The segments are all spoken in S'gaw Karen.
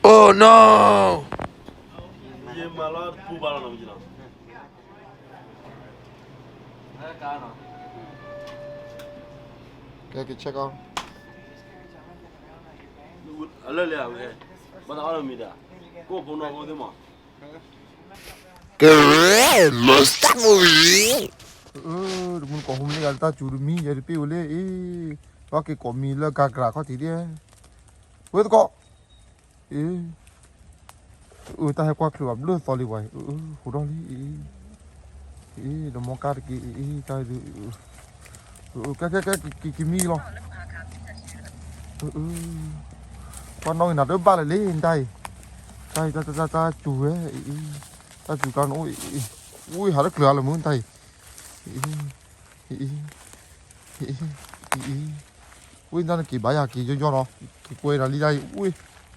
Oh no! ကဲ က check out. အလၢလဲၣ်ဝဲ, ဘၣ်တၢ်အီၣ်လၢမံၤဒၣ်, ကိၣ်ဖိနီၢ်ဖိသ့ၣ်မး. ကဲ မစတၢ်မူဝံၤ, တမူတကိးဖိမ့ၢ်လၢယၤတၢ်စူၤတမံၤ ယဲတပ့ၢ်ဝဲလၢအံၤ, ဘၣ်က့ၤကိးမံၤလၢကၤကရၤခီၣ်ထံးဒဲ, ဝဲသကိး, အ့ အၢ တၢ်ဟဲကွၢ်ချုးဘၣ်ဘျၢသီလံဝဲ, အၢ ဟူးထီၣ်လံအံၤ, အ့ ဒီးမီကါတက့ၢ်အံၤ တၢ်ဒုး, ကဲ ကဲ ကဲ က့ၤမံလီၤ, ကွၢ်နီၣ်ဂ့ၤနၤတဘၣ်လၢၤလံ တၢ်အံၤ, တၢ်အံၤ တၢ် တၢ် တၢ်စူၤဝဲအံၤ, တၢ်စူၤကျါနအိၣ်အံၤ, ဝံဟးတကျၢၤအါလၢမုၢ်တၢ်အံၤ, အံၤ အံၤ အံၤ အံၤ ဝံတၢ်နက့ၤဘၣ်ယၤ က့ၤယီယီနီၤ, က့ၤကွဲနၤလံတၢ်အံၤ, ဝံ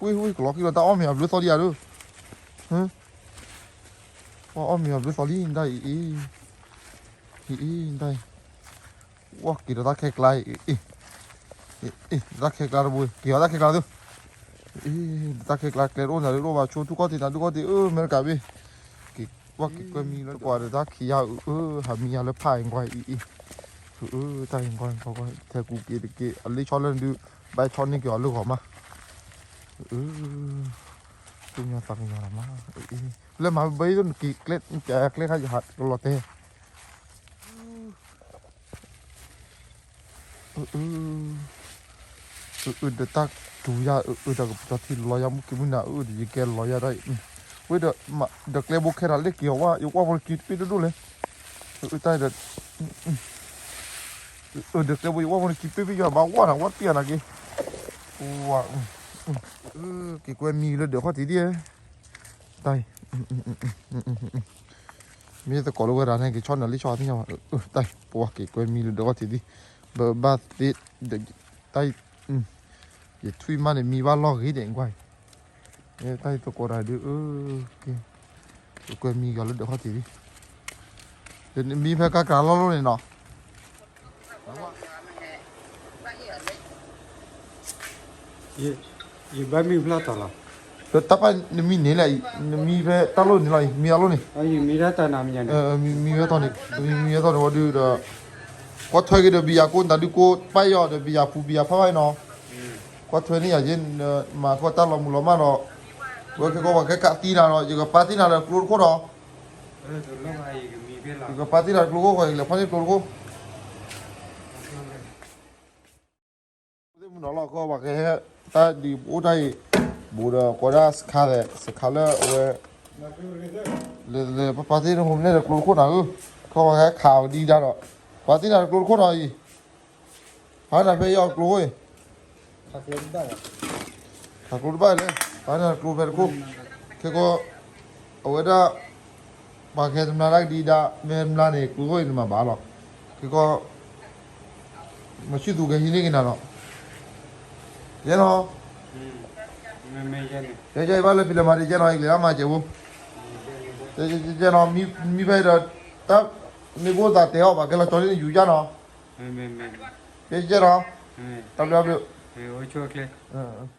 ဝံ ဝံ ကလီၤခံလီၤ တၢ်အီၣ်မ့ၤအဘျၢသီလံယၤဒုး, ပှၤအီၣ်မ့ၤအဘျၢသီလံ တၢ်အံၤ, အံၤ တၢ်အံၤ, ဝံက့ၤဒီးတၢ်ခဲကျါအံၤ, တၢ်ခဲကျါတဘိ က့ၤအီၤတၢ်ခဲကျါသု, အံၤ တၢ်ခဲကျါကျဲတအိၣ်နၤဒုးတအိၣ်ဘၣ် ဆိထူၣ်ကီၢ်တံၢ်နၤဒုးကီၢ်တံၢ် အၢ အမဲရကၤဘ့ၣ်, က့ၤ ပှၤက့ၤကွဲမံလၢတကွၢ်ဒီးတၢ်ခံးယါအၢ ဟးမံယါလၢဖးအံၤကွၢ်အံၤအံၤ, အၢ တၢ်အံၤကွၢ်ကွၢ်ကွၢ် ထဲကူက့ၤတက့ၢ် အလ့ဆီလၢနဒုး ဘၣ်ဆီန့ၢ်က့ၤအီၤလၢဂီၤမး, အၢ သူၣ်ကညီၤသးကညီၤလီၤမး, လၢမၤဘၢအံၤနက့ၤကျဲ နက့ၤကျဲခါယဟးကလီၤတဲ အၢ အၢ ဒီးတၢ်တူၤယၤ အၢ အၢ တၢ်ကပတီၢ်ထံလီၤယၤ မုၢ်က့ၤမုၢ်နၤ အၢ ဒီးယကဲလီၤယၤဒၣ်အံၤ, ဝဲဒီး ဒီးကျဲဘိခဲတၢ်လၢက့ၤအီၤဝဲ ယကွၢ်ဖိလၢက့ၤတပ့ၢ်ဒိၣ်ဒိၣ်လဲၣ်, အၢ တၢ်ဒီး အၢ ဒီးကျဲဘိယကွၢ်ဖိလၢက့ၤတပ့ၢ်ပ့ၢ်ယွၤဘၣ်ဝဲနၤ ဝဲတပ့ၢ်အနၤက့ၤ, ဝဲ က့ၤကွဲမံလၢဒၢးခီၣ်ထံးဒ် တၢ်အံၤ မ့ၢ်သကိးလၢဝဲဒၣ်န့ၣ် က့ၤဆီနၢၤလံဆီသ့ၣ်ညါဘၣ်, တၢ်အံၤ ပဝဲက့ၤကွဲမံလၢဒၢးခီၣ်ထံးဒ်, ဘၣ်သ့, တၢ်အံၤ, ယထွံၣ်မးန့ၣ် မံဘၣ်လီၢ်ဂ့ၤဒဲးကွၢ်အံၤ, တၢ်အံၤသကိးတၢ်ဒုး, က့ၤကွဲမံက့ၤလၢဒၢးခီၣ်ထံးဒ်, မံဖဲကါကရၤလီၢ်လီၢ်န့ၣ်နီၤ ယဘၣ်မံဖျါထီၣ်လီၤ, ဒီးတၢ်ပၢ်နမံန့ၣ်လဲၣ်, နမံဖဲတၢ်လိၣ်န့ၣ်လီၤအံၤ မံတၢ်လိၣ်န့ၣ်, မံဖဲတၢ်န့ၣ်, မံဖဲတၢ်န့ၣ် ဝဲဒုးဒီး, ကွၢ်ထွဲက့ၤဒီးဘံယၤကိၢ် နတၢ်ဒုးကိၢ်ပၢ်ယီၤဒီးဘံယၤပူၤဘံယၤဖးဘၣ်နီၤ, ကွၢ်ထွဲန့ၢ်ယၤယဲ, မၤကီၢ်တၢ်လီၤမုၢ်လီၤမၢ်ဒီး, ဝဲခဲကီၢ်ပှၤကဲကးသံနၤဒီး ယကပာ်သံနၤဒီးကျိတခိၣ်ဒီး ယကပာ်တ့ၢ်နၤကျိခိၣ်ဃီ ယကလဲၤဖီၣ်န့ၢ်ကျိတခိၣ်, သ့ၣ်မုၢ်နီၤလီၤ ကီၢ်ပှၤကဟဲ, တၢ်ဒ်ပအိၣ်တၢ်အံၤ, ဘူးဒီးကိးဒၣ်စခါသဲး စခါလၢအဝဲ, လဲၤလဲၤပာ်တ့ၢ်နဟိမ့ၢ်န့ၣ်ဒီးကျိတခိၣ်နၤဧၢ, ကီၢ်ပှၤကဟဲခးအီၤဒံးဒၣ်ဒီး, ပာ်တ့ၢ်နၤကျိတခိၣ်နီၤအံၤ, ပာ်နၤဖဲအံၤအီၤကျိအံၤ ခးကျိတဘၣ်လဲၣ်, ပာ်နၤကျိဖဲတခိၣ်, ခဲကီၢ်, အဝဲဒၣ်, ပှၤကဟဲတမျါဒၣ်ကဒံးဒၣ် မ့ၢ်ဟဲတမျါန့ၣ် ကျိခိၣ်အံၤနမၤဘၣ်လီၤ, ခဲကီၢ်, မၤဆူၣ်သူကဟံးန့ၢ်က့ၤနၤလီၤ, ယဲနီၤ, ယဲယဲဘၣ်လၢဖံးလဲၤမၤဒ်ယဲနီၤ ယကလဲၤဒၣ်မၤစဲးဖိ, ယဲနီၤ, မံဖဲအံၤဒီး, တၢ်, မ့ၢ်ဘိသးတဲအီၤ ပှၤကဲလီၤကၠီလံနယူၤယါနီၤ, ယဲယဲနီၤ, တၢ်ဘျုးဘျုး, အိၣ်ဆိၣ်ကျဲ